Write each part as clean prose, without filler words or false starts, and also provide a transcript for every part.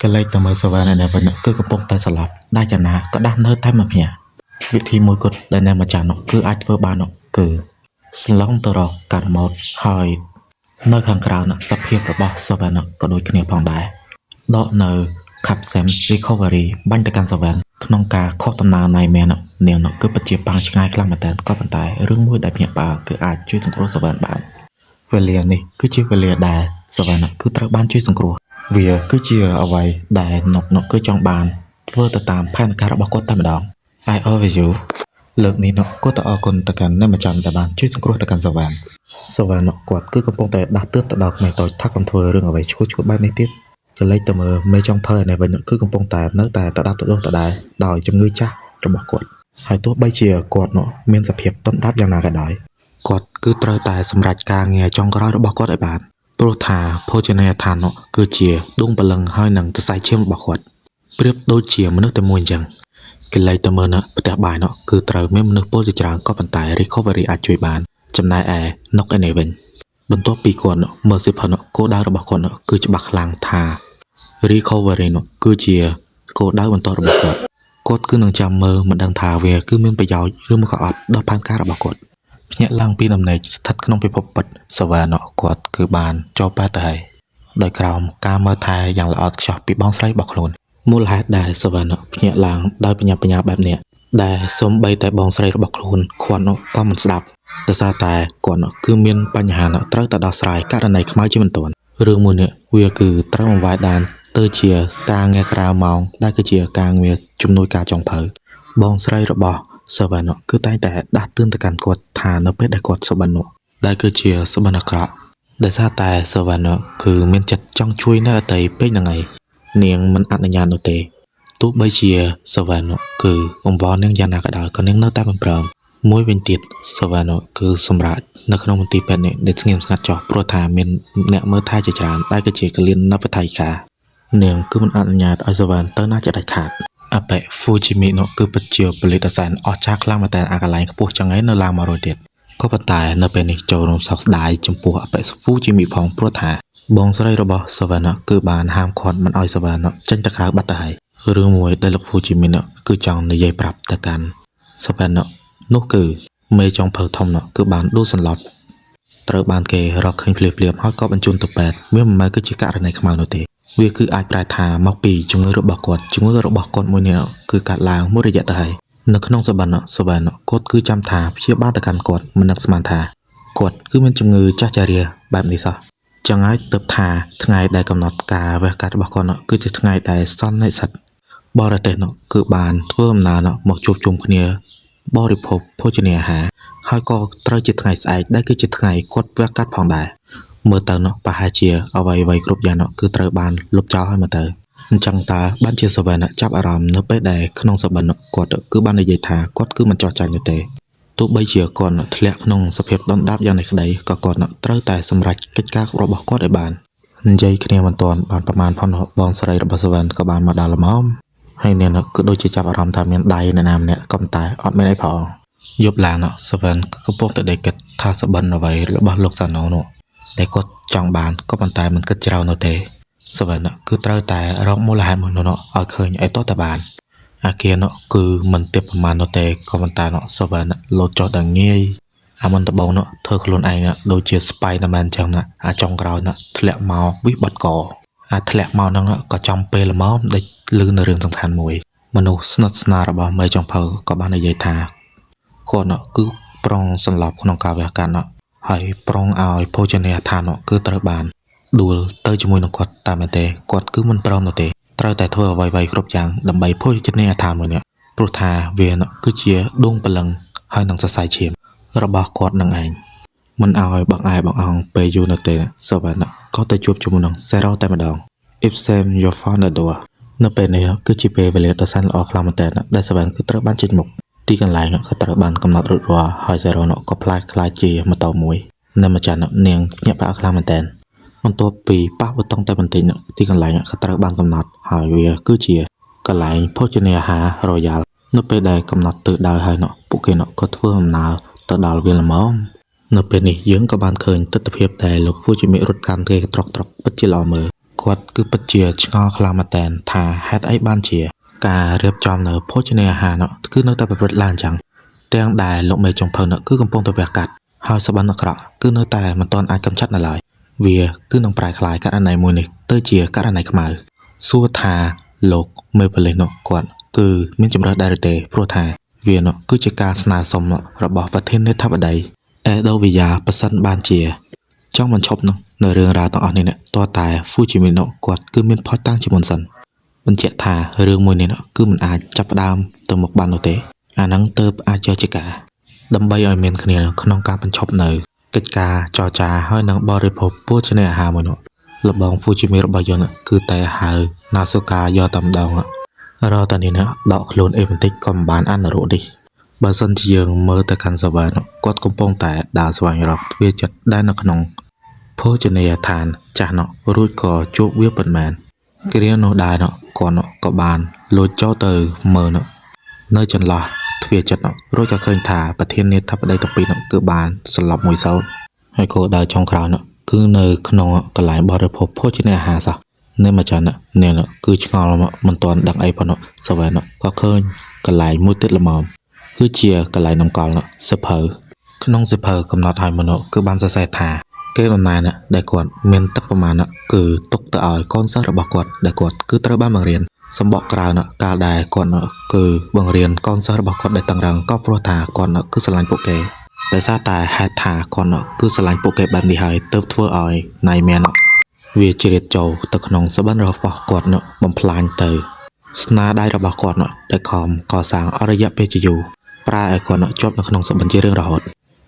ក៏លេចទៅមើល Seven ឯនេះវិញគឺកំពុងតែស្លាប់ដែលយ៉ាងណាក៏ដាស់នៅតែមិនភ្ញាក់វិធីមួយគត់ដែលអ្នកម្ចាស់នោះគឺអាចធ្វើបាននោះគឺស្លង់ទៅរកកាន់ម៉ូតហើយនៅខាងក្រៅនោះសភាពរបស់ Seven នោះក៏ដូចគ្នាផងដែរដកនៅ Capsem Recovery បាញ់ទៅកាន់ Seven ក្នុងការខុសដំណើរណៃមែននាងនោះគឺពិតជាប៉ាំងឆ្ងាយខ្លាំងមែនទែនក៏ប៉ុន្តែរឿងមួយដែលភ្ញាក់ផ្អើលគឺអាចជួយសង្គ្រោះ Seven បានវេលានេះគឺជាវេលាដែល Seven គឺត្រូវបានជួយសង្គ្រោះវាគឺជាអ្វីដែលនុកនុកគឺចង់បានធ្វើទៅតាមផែនការរបស់គាត់តែម្ដង I love you លើកនេះនុកគាត់ទៅអរគុណទៅកាន់អ្នកម្ចាស់ដែលបានជួយសង្គ្រោះទៅកាន់ Seven Seven នុកគាត់គឺកំពុងតែដាស់តឿនទៅដល់ក្មេងតូចថាកុំធ្វើរឿងអ្វីឈួតឈួតបែបនេះទៀតចលេចទៅមើលមេចុងភៅឯនេះវិញគឺកំពុងតែនៅតែតដាប់តដុសតដែរដោយជំងឺចាស់របស់គាត់ហើយទោះបីជាគាត់នោះមានសភាពដុនដាបយ៉ាងណាក៏ដោយគាត់គឺត្រូវតែសម្រេចការងារចុងក្រោយរបស់គាត់ឲ្យបានព្រោះថាភោជនីយដ្ឋាននោះគឺជាដួងព្រលឹងហើយនឹងសរសៃឈាមរបស់គាត់ប្រៀបដូចជាមនុស្សតែមួយអញ្ចឹងគេលេចទៅមើលនោះផ្ទះបាយនោះគឺត្រូវមានមនុស្សពលជាច្រើនក៏ប៉ុន្តែ recovery អាចជួយបានចំណែកឯនុកឯនេះវិញបន្ទាប់ពីគាត់នោះមើលសិភៅនោះគោលដៅរបស់គាត់នោះគឺច្បាស់ខ្លាំងថា recovery នោះគឺជាគោលដៅបន្តរបស់គាត់គាត់គឺនឹងចាំមើលមិនដឹងថាវាគឺមានប្រយោជន៍ឬមកក៏អត់ដល់ផែនការរបស់គាត់ភ្ញាក់ឡើងពីដំណេកស្ថិតក្នុងពិភពពិតសវ៉ានោះគាត់គឺបានចូលប៉ែតទៅហើយដោយក្រោមការមើលថែយ៉ាងល្អឥតខ្ចោះពីបងស្រីរបស់ខ្លួនមូលហេតុដែលសវ៉ានោះភ្ញាក់ឡើងដោយបញ្ញាបញ្ញាបែបនេះដែលសូម្បីតែបងស្រីរបស់ខ្លួនគាត់នោះក៏មិនស្ដាប់ដោយសារតែគាត់នោះគឺមានបញ្ហានោះត្រូវតែដោះស្រាយករណីខ្មៅជាបន្ទាន់រឿងមួយនេះវាគឺត្រូវបង្វែរដានទៅជាការងារក្រៅម៉ោងដែលគឺជាការងារជំនួយការចុងភៅបងស្រីរបស់សវណ្ណគឺតែងតែដាស់តឿនទៅកាន់គាត់ថានៅពេលដែលគាត់សុបិននោះដែលគឺជាសុបិនអាក្រក់ដោយសារតែសវណ្ណគឺមានចិត្តចង់ជួយនៅអតីតពេកហ្នឹងឯងនាងមិនអនុញ្ញាតនោះទេទោះបីជាសវណ្ណគឺអង្វរនាងយ៉ាងណាក៏ដោយក៏នាងនៅតែមិនព្រមមួយវិញទៀតសវណ្ណគឺសម្រាប់នៅក្នុងមន្ទីរពេទ្យនេះដែលស្ងៀមស្ងាត់ចោះព្រោះថាមានអ្នកមើលថែជាច្រើនដែលគឺជាកលៀននវថៃកានាងគឺមិនអនុញ្ញាតឲ្យសវណ្ណទៅណាជាដាច់ខាតអបិហ្វូជីមីនោះគឺពិតជាពលិតអសែនអស្ចារ្យខ្លាំងមែនតើអាកន្លែងខ្ពស់ចឹងឯងនៅឡើងមករួចទៀតក៏ប៉ុន្តែនៅពេលនេះចូលរួមសោកស្ដាយចំពោះអបិហ្វូជីមីផងព្រោះថាបងស្រីរបស់សវណ្ណគឺបានហាមឃាត់មិនឲ្យសវណ្ណចេញទៅក្រៅបាត់ទៅហើយរឿងមួយដែលលោកហ្វូជីមីនោះគឺចង់និយាយប្រាប់ទៅកាន់សវណ្ណនោះគឺមេចុងភៅធំនោះគឺបានដួលសន្លប់ត្រូវបានគេរកឃើញភ្លាមៗហើយក៏បញ្ជូនទៅពេទ្យវាមិនមែនគឺជាករណីខ្មៅនោះទេវាគឺអាចប្រែថាមកពីជំងឺរបស់គាត់ជំងឺរបស់គាត់មួយនេះគឺកាត់ឡើងមួយរយៈទៅហើយនៅក្នុងសបិនសវណ្ណគាត់គឺចាំថាព្យាបាលទៅកាន់គាត់មិននឹកស្មានថាគាត់គឺមានជំងឺចាស់ចារាបែបនេះសោះចឹងហើយទើបថាថ្ងៃដែលកំណត់ការវះកាត់របស់គាត់នោះគឺជាថ្ងៃដែលសន្និសិទបរទេសនោះគឺបានធ្វើដំណើរនោះមកជួបជុំគ្នាបរិភោគភោជនាអាហារហើយក៏ត្រូវជាថ្ងៃស្អែកដែលគឺជាថ្ងៃគាត់វះកាត់ផងដែរមើលទៅនោះប្រហែលជាអ្វីអ្វីគ្រប់យ៉ាងនោះគឺត្រូវបានលុបចោលហើយមើលទៅអញ្ចឹងតើបានជាសវណ្ណចាប់អារម្មណ៍នៅពេលដែលក្នុងសបិនគាត់គឺបាននិយាយថាគាត់គឺមិនចោះចាញ់នោះទេទោះបីជាគាត់ធ្លាក់ក្នុងសភាពដុនដាបយ៉ាងនេះក្តីក៏គាត់ត្រូវតែសម្រេចកិច្ចការរបស់គាត់ឲ្យបាននិយាយគ្នាមិនទាន់បានប្រមាណផងបងស្រីរបស់សវណ្ណក៏បានមកដល់ល្មមហើយនាងគឺដូចជាចាប់អារម្មណ៍ថាមានដៃអ្នកណាម្នាក់ក៏ប៉ុន្តែអត់មានអីផងយប់ឡើងសវណ្ណគឺកំពុងតែដេកគិតថាសបិនអ្វីរបស់លោកសាណូនោះដែលគាត់ចង់បានក៏ប៉ុន្តែមិនគិតច្រើននោះទេសវណ្ណគឺត្រូវតែរកមូលហេតុមួយនោះឲ្យឃើញឲ្យតតែបានអាគារនោះគឺមិនទៀបប្រមាណនោះទេក៏ប៉ុន្តែនោះសវណ្ណលោតចុះដល់ងាយអាមុនដំបូងនោះធ្វើខ្លួនឯងដូចជា Spider-Man ចឹងណាអាចុងក្រោយនោះធ្លាក់មកវិបត្តិកអាធ្លាក់មកហ្នឹងក៏ចំពេលល្មមដេចលឺនៅរឿងសំខាន់មួយមនុស្សស្និទ្ធស្នាលរបស់មេចុងភៅក៏បាននិយាយថាគាត់នោះគឺប្រុងសន្លប់ក្នុងការវះកាត់នោះហើយប្រុងឲ្យភោជនីយដ្ឋាននោះគឺត្រូវបានដួលទៅជាមួយនឹងគាត់តែមែនទេគាត់គឺមិនព្រមនោះទេត្រូវតែធ្វើអ្វីៗគ្រប់យ៉ាងដើម្បីភោជនីយដ្ឋានមួយនេះព្រោះថាវានោះគឺជាដួងព្រលឹងហើយនឹងសរសៃឈាមរបស់គាត់នឹងឯងមិនឲ្យបងឯបងអង្គពេលយូរនោះទេសវណ្ណក៏ទៅជួបជាមួយនឹងសេរ៉ូតែម្ដង If Sam your found the door នៅពេលនេះគឺជាពេលវេលាដ៏សែនល្អខ្លាំងមែនទែនដែលសវណ្ណគឺត្រូវបានចេញមុខទីកន្លែងក៏ត្រូវបានកំណត់រួចរាល់ហើយសេរ៉ូក៏ផ្លាយក្លាយជាម៉ូតូមួយនៅម្ចាស់នាងភ្ញាក់ផ្អើលខ្លាំងមែនទែនបន្ទាប់ពីប៉ះប៊ូតុងតែបន្តិចទីកន្លែងក៏ត្រូវបានកំណត់ហើយវាគឺជាកន្លែងភោជនាអាហារ Royal នៅពេលដែលកំណត់ទិសដៅហើយនោះពួកគេនោះក៏ធ្វើដំណើរទៅដល់វាល្មមនៅពេលនេះយើងក៏បានឃើញទស្សនវិជ្ជាដែលលោកហ្វូជីមិរត់កាន់គេត្រុកត្រុកពិតជាល្អមើល។ គាត់គឺពិតជាឆ្ងល់ខ្លាំងមែនទែនថាហេតុអីបានជា ការរៀបចំនៅភោជនីយអាហារនោះគឺនៅតែប្រព្រឹត្តឡើងអញ្ចឹងទាំងដែលលោកមេចុងភៅនោះគឺកំពុងតែវះកាត់ហើយសបិនអាក្រក់គឺនៅតែមិនទាន់អាចកម្ចាត់នៅឡើយវាគឺនឹងប្រែក្លាយករណីមួយនេះទៅជាករណីខ្មៅសួរថាលោកមេប៉ូលីសនោះគាត់គឺមានជំរើសដែរឬទេព្រោះថាវានោះគឺជាការស្នើសុំរបស់ប្រធានាធិបតីអេដូវីយ៉ាប៉ះសិនបានជា ចង់បញ្ឈប់នោះនៅរឿងរ៉ាវទាំងអស់នេះណាតើតែហ្វូជីមីណូគាត់គឺមានផុសតាំងជាមុនសិនបញ្ជាក់ថារឿងមួយនេះគឺមិនអាចចាប់ផ្ដើមទៅមុខបាននោះទេអាហ្នឹងទៅអាចយកជាការដើម្បីឲ្យមានគ្នាក្នុងការបញ្ឈប់នៅកិច្ចការចរចាហើយនឹងបរិភោគពោជនីយអាហារមួយនោះលបងហ្វូជីមីរបស់យើងគឺតែហៅណាសូកាយកតែម្ដងរកតានេះណាដកខ្លួនអីបន្តិចក៏មិនបានអនុរុនេះបើសិនជាយើងមើលទៅកាន់សាវ៉ានគាត់កំពុងតែដើរស្វែងរកទ្វារចិត្តដែលនៅក្នុង ភោជនីយដ្ឋានចាស់នោះរួចក៏ជួបវាពិតមែនគ្រានោះដែរនោះគាត់នោះក៏បានលួចចូលទៅមើលនោះនៅចន្លោះទ្វារចិត្តនោះរួចក៏ឃើញថាប្រធានាធិបតីទាំងពីរនោះគឺបានសន្លប់មួយសោតហើយគោលដៅចុងក្រោយនោះគឺនៅក្នុងកន្លែងបរិភោគភោជនីយអាហារសោះនៅមួយចាននោះនាងនោះគឺឆ្ងល់មកមិនទាន់ដឹងអីប៉ុណ្ណោះសវែននោះក៏ឃើញកន្លែងមួយទៀតល្មមគឺជាកន្លែងតម្កល់នោះសៀវភៅក្នុងសៀវភៅកំណត់ឲ្យមនុស្សគឺបានសរសេរថា គេដំណើរណាដែលគាត់មានទឹកប្រមាណណាគឺទុកទៅឲ្យកូនសិស្សរបស់គាត់ដែលគាត់គឺត្រូវបានបង្រៀនសម្បកក្រៅណាកាលដែលគាត់ណាគឺបង្រៀនកូនសិស្សរបស់គាត់ដែលតឹងរឹងក៏ព្រោះថាគាត់ណាគឺស្រឡាញ់ពួកគេដោយសារតែហេតុថាគាត់ណាគឺស្រឡាញ់ពួកគេបែបនេះហើយទើបធ្វើឲ្យណៃមែនណាវាជ្រៀតចូលទៅក្នុងសបិនរបស់គាត់ណាបំផ្លាញទៅស្នាដៃរបស់គាត់ណាដែលខំកសាងអស់រយៈពេលជាយូរប្រែឲ្យគាត់ណាជាប់នៅក្នុងសបិនជារៀងរហូត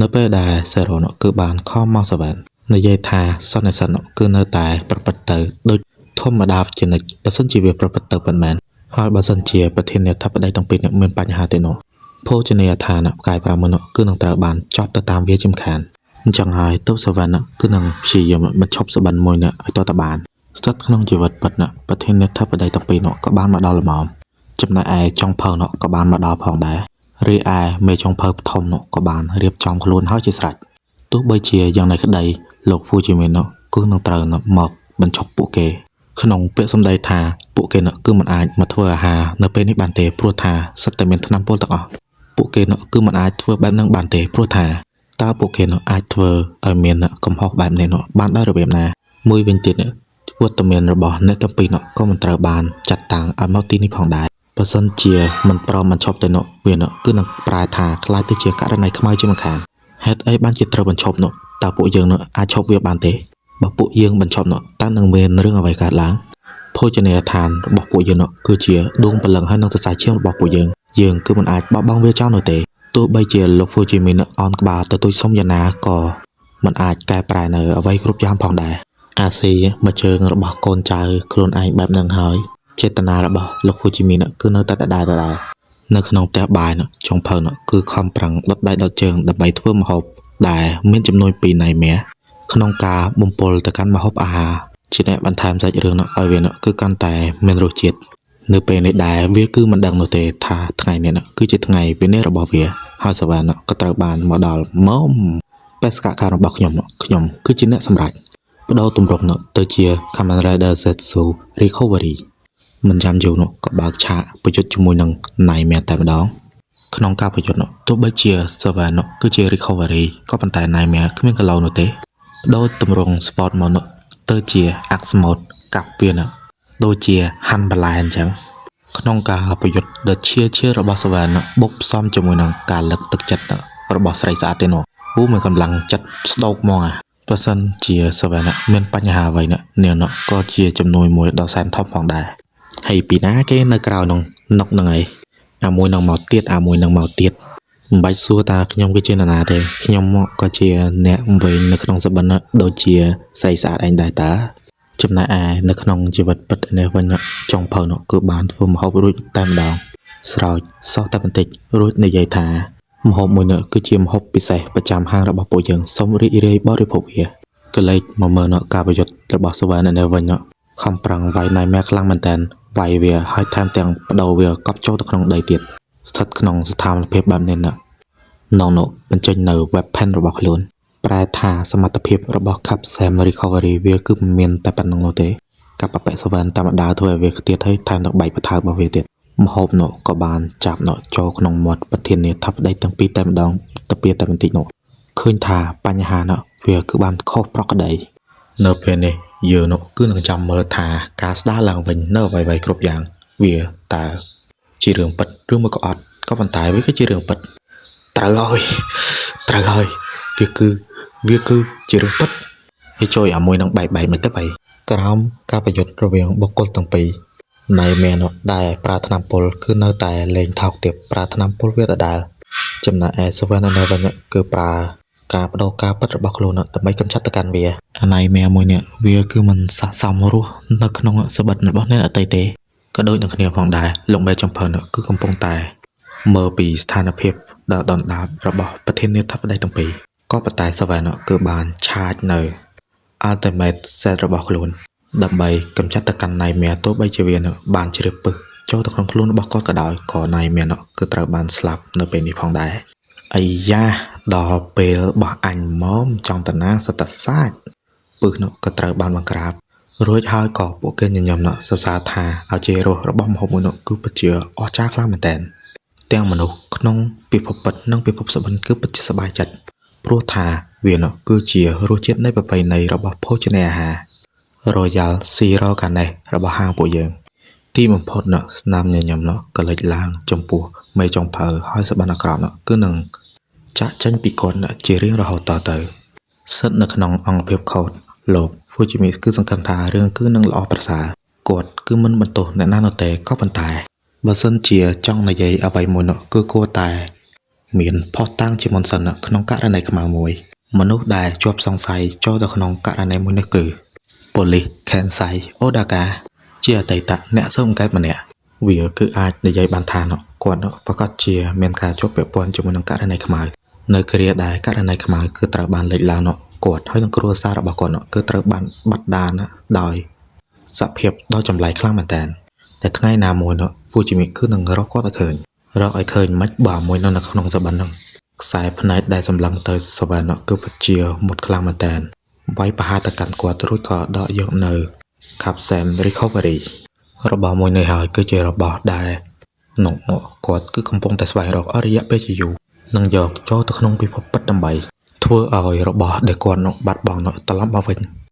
នៅពេលដែលសេរ៉ូណាគឺបានខំមកសវែន និយាយថាសន្និសីទនោះគឺនៅតែប្រព្រឹត្តទៅដូចធម្មតាជានិច្ចបើសិនជាវាប្រព្រឹត្តទៅពិតមែនហើយបើសិនជាប្រធានាធិបតីទាំងពីរនេះមានបញ្ហាទេនោះភោជនីយដ្ឋានផ្កាយ5មួយនោះគឺនឹងត្រូវបានចប់ទៅតាមវាជាមិនខានអញ្ចឹងហើយទើបសវណ្ណគឺនឹងព្យាយាមបញ្ឈប់សបិនមួយនេះឲ្យតតបានស្ថិតក្នុងជីវិតពិតណាប្រធានាធិបតីទាំងពីរនោះក៏បានមកដល់ល្មមចំណែកឯចុងភៅនោះក៏បានមកដល់ផងដែររីឯមេចុងភៅធំនោះក៏បានរៀបចំខ្លួនហើយជាស្រេច ទោះបីជាយ៉ាងណាក្តីលោកហ្វូជីមីនគឺនឹងត្រូវមកបញ្ឈប់ពួកគេក្នុងពាក្យសម្ដីថាពួកគេនោះគឺមិនអាចមកធ្វើអាហារនៅពេលនេះបានទេព្រោះថាសិតតែមានថ្នាំពុលទាំងអស់ពួកគេនោះគឺមិនអាចធ្វើបែបហ្នឹងបានទេព្រោះថាតើពួកគេនោះអាចធ្វើឲ្យមានកំហុសបែបនេះនោះបានដោយរបៀបណាមួយវិញទៀតនេះវត្តមានរបស់អ្នកទាំងពីរនោះក៏មិនត្រូវបានចាត់តាំងឲ្យមកទីនេះផងដែរបើសិនជាមិនព្រមបញ្ឈប់ទៅនោះវានោះគឺនឹងប្រែថាក្លាយទៅជាករណីខ្មៅជាមិនខាន ហេតុអីបានជាត្រូវបញ្ឈប់នោះតើពួកយើងនោះអាចឈប់វាបានទេបើពួកយើងបញ្ឈប់នោះតើនឹងមានរឿងអ្វីកើតឡើងភោជនីយដ្ឋានរបស់ពួកយើងនោះគឺជាដួងព្រលឹងហើយនឹងសរសៃឈាមរបស់ពួកយើងយើងគឺមិនអាចបោះបង់វាចោលនោះទេទោះបីជាលោកហ្វូជីមីនអនក្បាលទទូចសុំយ៉ាងណាក៏មិនអាចកែប្រែនៅអ្វីគ្រប់យ៉ាងផងដែរអាស៊ីមកជើងរបស់កូនចៅខ្លួនឯងបែបនឹងហើយចេតនារបស់លោកហ្វូជីមីនគឺនៅតែដដែលៗនៅក្នុងផ្ទះបាយនោះចុងភៅនោះគឺខំប្រឹងដុតដៃដុតជើងដើម្បីធ្វើម្ហូបដែលមានចំនួនពីរណៃមាក្នុងការបំពុលទៅកាន់ម្ហូបអាហារជាអ្នកបន្ថែមសាច់រឿងនោះឲ្យវានោះគឺកាន់តែមានរសជាតិនៅពេលនេះដែរវាគឺមិនដឹងនោះទេថាថ្ងៃនេះនោះគឺជាថ្ងៃវិនិច្ឆ័យរបស់វាហើយសវណ្ណក៏ត្រូវបានមកដល់មុំបេសកកម្មរបស់ខ្ញុំនោះខ្ញុំគឺជាអ្នកសម្រេចបដូរទម្រង់នោះទៅជា Kamen Rider Zetsu Recovery មិនចាំយូរនោះក៏បើកឆាកប្រយុទ្ធជាមួយនឹង Nightmare តែម្ដងក្នុងការប្រយុទ្ធនោះទោះបីជា server នោះគឺជា recovery ក៏ប៉ុន្តែ Nightmare គ្មានគីឡូនោះទេបដូរទម្រង់ Sword មកនោះទៅជា Axe Mode កាប់វានោះដូចជាហាន់បន្លែអញ្ចឹងក្នុងការប្រយុទ្ធដ៏ឈៀឈៀរបស់ server នោះបុកផ្សំជាមួយនឹងការលើកទឹកចិត្តរបស់ស្រីស្អាតទេនោះអូមានកម្លាំងចិត្តស្ដោកហ្មងអាប្រសិនជា server នោះមានបញ្ហាអ្វីនោះនាងនោះក៏ជាជំនួយមួយដ៏សែនធំផងដែរ ហើយពីណាគេនៅក្រៅនោះនុកហ្នឹងឯងអាមួយនឹងមកទៀតអាមួយនឹងមកទៀតមិនបាច់សួរថាខ្ញុំគឺជានរណាទេខ្ញុំក៏ជាអ្នកវែងនៅក្នុងសបិនដូចជាស្រីស្អាតឯងដែរតាចំណែកឯនៅក្នុងជីវិតពិតនេះវិញចុងភៅនោះគឺបានធ្វើម្ហូបរួចតែម្ដងស្រោចសោះតែបន្តិចរួចនិយាយថាម្ហូបមួយនេះគឺជាម្ហូបពិសេសប្រចាំហាងរបស់ពួកយើងសូមរីករាយបរិភោគវាក៏លេចមកមើលនៅការប្រយុទ្ធរបស់សវណ្ណនេះវិញខំប្រឹងវាយណៃម៉ែខ្លាំងមែនតើវាយវាហើយថែមទាំងបដូរវាកប់ចូលទៅក្នុងដីទៀតស្ថិតក្នុងស្ថានភាពបែបនេះណានងនោះបញ្ចេញនៅ weapon របស់ខ្លួន ប្រែថាសមត្ថភាពរបស់ Capsem Recovery វាគឺមិនមានតែប៉ុណ្្នឹងនោះទេ កាប់បពាក់សវែនតាមដាវធ្វើឲ្យវាខ្ទាតហើយថែមទាំងបែកបថើរបស់វាទៀតម្ហូបនោះក៏បានចាប់នោះចូលក្នុងមាត់ប្រធានាធិបតីទាំងពីរតែម្ដងទៅពីតែបន្តិចនោះឃើញថាបញ្ហានោះវាគឺបានខុសប្រក្រតីនៅពេលនេះយើងនោះគឺនឹងចាំមើលថាការស្ដារឡើងវិញនៅអ្វីៗគ្រប់យ៉ាងវាតើជារឿងពិតឬមួយក៏អត់ក៏ប៉ុន្តែវាគឺជារឿងពិតត្រូវហើយត្រូវហើយវាគឺវាគឺជារឿងពិតហើយជួយអាមួយនឹងបែកបែកមិនទៅអីក្រោមការប្រយុទ្ធរវាងបុគ្គលទាំងពីរ ណៃមែននោះដែលប្រើថ្នាំពុលគឺនៅតែលេងថោកទាបប្រើថ្នាំពុលវាដដែលចំណែកឯ Seven វិញគឺប្រើការបដូរការពិតរបស់ខ្លួនដើម្បីកម្ចាត់ទៅកាន់វាអាណៃមែមួយនេះវាគឺមិនស័ក្តិសមរស់នៅក្នុងសបិតរបស់អ្នកដទៃទេក៏ដូចនឹងគ្នាផងដែរលោកមេចំភៅនោះគឺកំពុងតែមើលពីស្ថានភាពដ៏ដុនដាបរបស់ប្រធានាធិបតីទាំងពីរក៏ប៉ុន្តែ Seven គឺបានឆាចនៅ Ultimate Set របស់ខ្លួន ដើម្បីកម្ចាត់ទៅកាន់ Nightmare ទោះបីជាវានោះបានជ្រាបពឹសចូលទៅក្នុងខ្លួនរបស់គាត់ក៏ដោយក៏ Nightmare នោះគឺត្រូវបានស្លាប់នៅពេលនេះផងដែរអាយ៉ាដល់ពេលរបស់អញមកចង់តាណាសតសាច់ពឹសនោះក៏ត្រូវបានបង្ក្រាបរួចហើយក៏ពួកគេញញឹមនោះសរសើរថាឲ្យជារសរបស់ម្ហូបមួយនោះគឺពិតជាអស្ចារ្យខ្លាំងមែនទែនទាំងមនុស្សក្នុងពិភពពិតនិងពិភពសុបិនគឺពិតជាសប្បាយចិត្តព្រោះថាវានោះគឺជារសជាតិនៃប្រពៃណីរបស់ភោជនាអាហារ Royal Siro Canes របស់ហាងពួកយើង ទីបំផុតនោះស្នាមញញឹមនោះក៏លេចឡើងចំពោះមេចុងភៅហើយសបិនអាក្រក់នោះគឺនឹងចាក់ចេញពីគាត់នោះជារៀងរហូតតទៅស្ថិតនៅក្នុងអង្គភាពខូតលោក Fujimi គឺសង្ឃឹមថារឿងគឺនឹងល្អប្រសើរគាត់គឺមិនបន្ទោសអ្នកណានោះទេក៏ប៉ុន្តែបើសិនជាចង់និយាយអ្វីមួយនោះគឺគួរតែ មានភស្តុតាងជាមុនសិនក្នុងករណីខ្មៅមួយ មនុស្សដែលជាប់សង្ស័យចូលទៅក្នុងករណីមួយនេះគឺ ប៉ូលីសខេនសៃអូដាកាជាអតីតអ្នកស៊ើបអង្កេតម្នាក់វាគឺអាចនិយាយបានថានោះគាត់នោះប្រកាសជាមានការជាប់ពាក់ព័ន្ធជាមួយនឹងករណីខ្មៅនៅគ្រាដែលករណីខ្មៅគឺត្រូវបានលេចឡើងនោះគាត់ហើយនឹងគ្រួសាររបស់គាត់នោះគឺត្រូវបានបាត់ដានដោយសភាពដ៏ចម្លែកខ្លាំងមែនទែនតែថ្ងៃណាមួយនោះ Fujimi គឺនឹងរកគាត់ឲ្យឃើញរកឲ្យឃើញមិនបើមួយនៅក្នុងសបិននោះខ្សែភ្នែកដែលសម្លឹងទៅសវែននោះគឺពិតជាមុតខ្លាំងមែនទែន វាយប្រហារទៅកាន់គាត់រួចក៏ដកយកនៅ Capsem Recovery របស់មួយនេះហើយគឺជារបស់ដែលនោះគាត់គឺកំពុងតែស្វែងរកអស់រយៈពេលជាយូរនឹងយកចូលទៅក្នុងពិភពពិតដើម្បីធ្វើឲ្យរបស់ដែលគាត់នោះបាត់បង់នោះត្រឡប់មកវិញ។